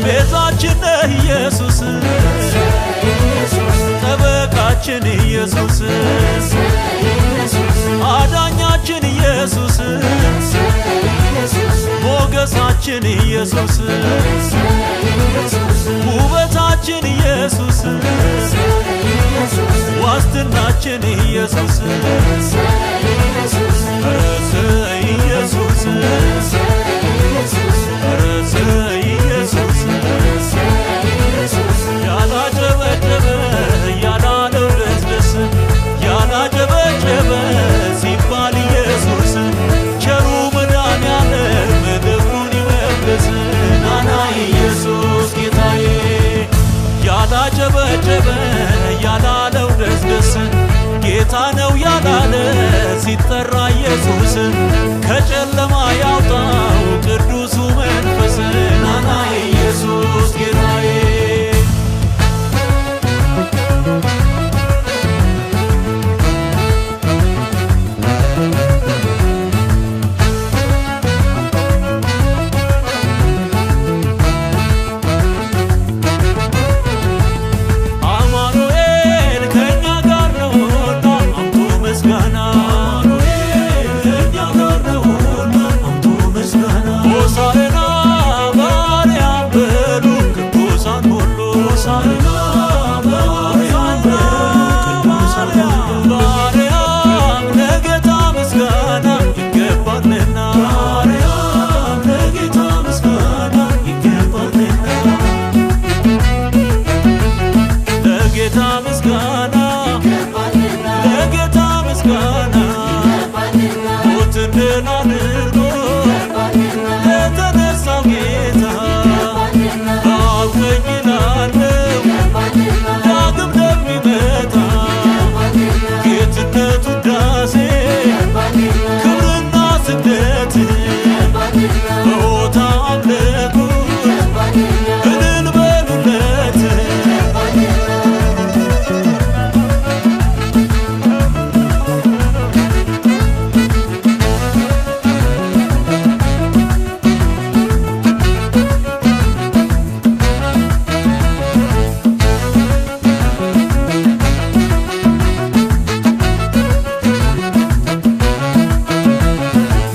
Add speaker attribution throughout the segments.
Speaker 1: ቤዛችን ነህ ኢየሱስ ጠበቃችን ኢየሱስ አዳኛችን ኢየሱስ ሞገሳችን ኢየሱስ ውበታችን ኢየሱስ ዋስትናችን ኢየሱስ ኧረ ኢየሱስ ኧረ ኢየሱስ ያላጨበጨበ ያላለው ደስ ያላጨበጨበ ሲባል ኢየሱስ ቸሩ መድኃኔዓለም ልቡን ይመልስ ናና ኢየሱስ ጌታዬ ያላጨበጨበ ያላለው ደስ ጌታ ነው ያላለ ሲጠራ ኢየሱስ ከጨለማ ያውጣው ቅዱሱ መንፈስ ናና ኢየሱስ ጌታዬ። አማኑኤል ከእኛ ጋር ነውና አምጡ ምስጋና አማኑኤል ከእኛ ጋር ነውና አምጡ ምስጋና ሆሳዕና በአርያም በሉ ቅዱሳን ሁሉ ሆሳዕና በአርያም በሉ ቅዱሳን ሁሉ በአርያም ለጌታ ምስጋና ይገባልና በአርያም ለጌታ ምስጋና ይገባልና ለጌታ ምስጋና ለጌታ ምስጋና ሞትን ድል አድርጎ ለተነሳው ጌታ በአብ ቀኝ ላለው ዳግም ለሚመጣ ጌትነቱ ውዳሴ ክብርና ስግደት በሆታ አምልኩት እልል በሉለት።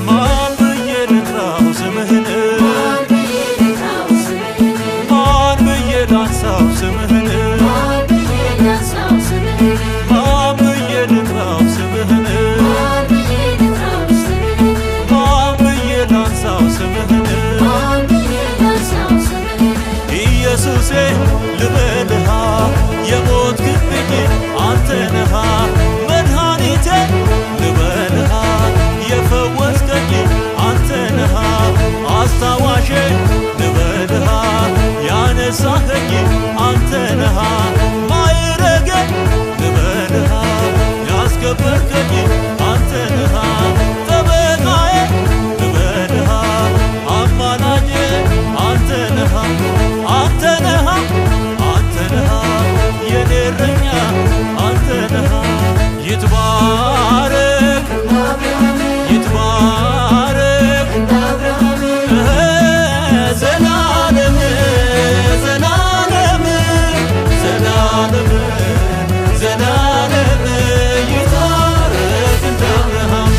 Speaker 1: ማን ብዬ ልጥራው ስምህን ማን ብዬ ላንሳው ስምህን ማን ብዬ ልጥራው ስምህን ማን ብዬ ላንሳው ስምህን ኢየሱሴ ልበልሃ የሞት ግንብኝ አንተ ነሃ መድኃኒቴ ልበልሃ የፈወስከኝ አንተ ነሃ አስታዋሼ ልበልሃ ያነሳኸኝ አንተ ነሃ ማይረጌ ልበልሃ ያስከበርከኝ አንተ ነሃ ጠበቃዬ ልበልሃ አማላጄ አንተ ነሃ አንተ ነሃ አንተ ነሃ የኔ እረኛ አንተ ነሃ ይትባረክ ይትባረክ ዘላለም ዘላለም ዘላለም ዘላለም ይትባረክ እንደ አብርሃም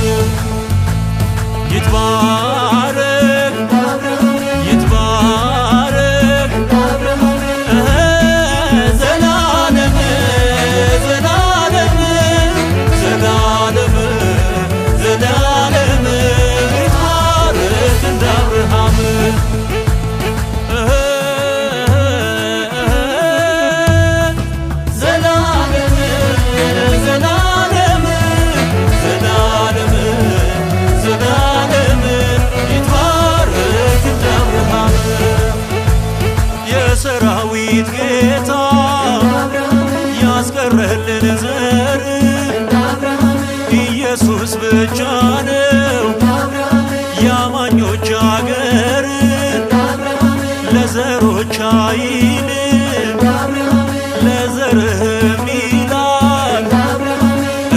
Speaker 1: ይትባረክ ይትባረክ ዘላለም ዘላለም ዘላለም ዘላለም ይትባረክ እንደ አብርሃም ዘላለም ዘላለም ዘላለም ዘላለም ይትባረክ እንደ አብርሃም የሰራዊት ጌታ ያስቀረልን ዘር ኢየሱስ ብቻ ነው የአማኞች አገር ለዘሮች አይልም ለዘርህም ይላል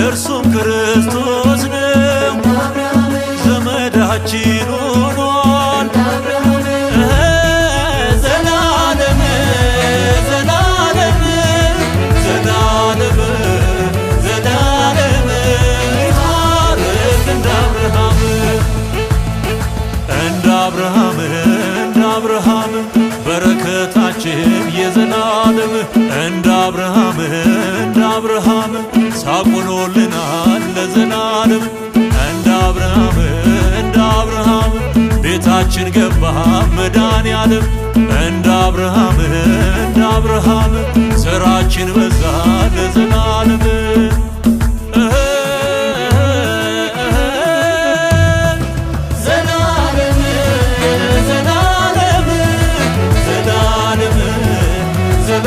Speaker 1: እርሱም ክርስቶስ ነው ዘመዳችን ሆኗል። ለዘላለም። እንደ አብርሃም፣ እንደ አብርሃም ሳቅ ሆኖልናል ለዘላለም። እንደ አብርሃም፣ እንደ አብርሃም ቤታችን ገባ መድኃኔዓለም። እንደ አብርሃም፣ እንደ አብርሃም ዘራችን በዛ ለዘላለም።